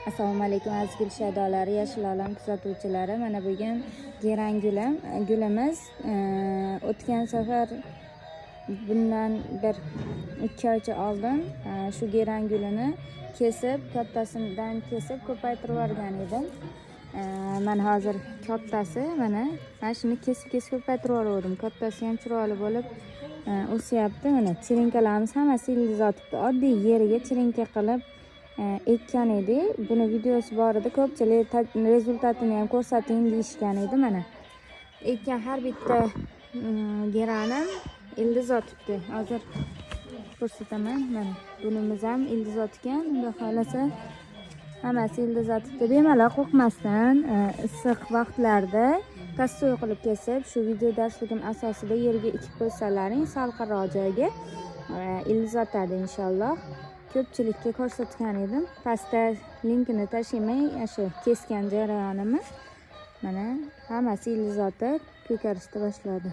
Assalomu alaykum, aziz gul shaydolari, yashil olam kuzatuvchilari. Mana bugun geran gulimiz o'tgan safar, bundan bir 2 oycha oldin shu geran gulini kesib, kattasidan kesib ko'paytirib yuborgan edim. Mana hozir kattasi, mana shuni kesib kesib ko'paytirib yuborgandim. Kattasi ham chiroyli bo'lib o'syapti. Mana черенка larimiz hammasi ildiz otibdi. Oddiy yeriga черенка qilib ekkan edik. Buni videosi bor edi, ko'pchilik результат ini ham ko'rsating deyishgan edi. Mana ekkan har bitta geranim ildiz otibdi. Hozir ko'rsataman. Mana bunimiz ham ildiz otgan. Xudo xohlasa, hammasi ildiz otibdi. Bemalol qo'rqmasdan issiq vaqtlarda косой qilib kesib, shu video darsligim asosida yerga ekib qo'ysalaring, salqinroq joyga ildiz otadi inshaalloh. Ko'pchilikka ko'rsatgan edim, pastda linkini tashlayman shu kesgan jarayonimni. Mana hammasi ildiz otib ko'karishni boshladi.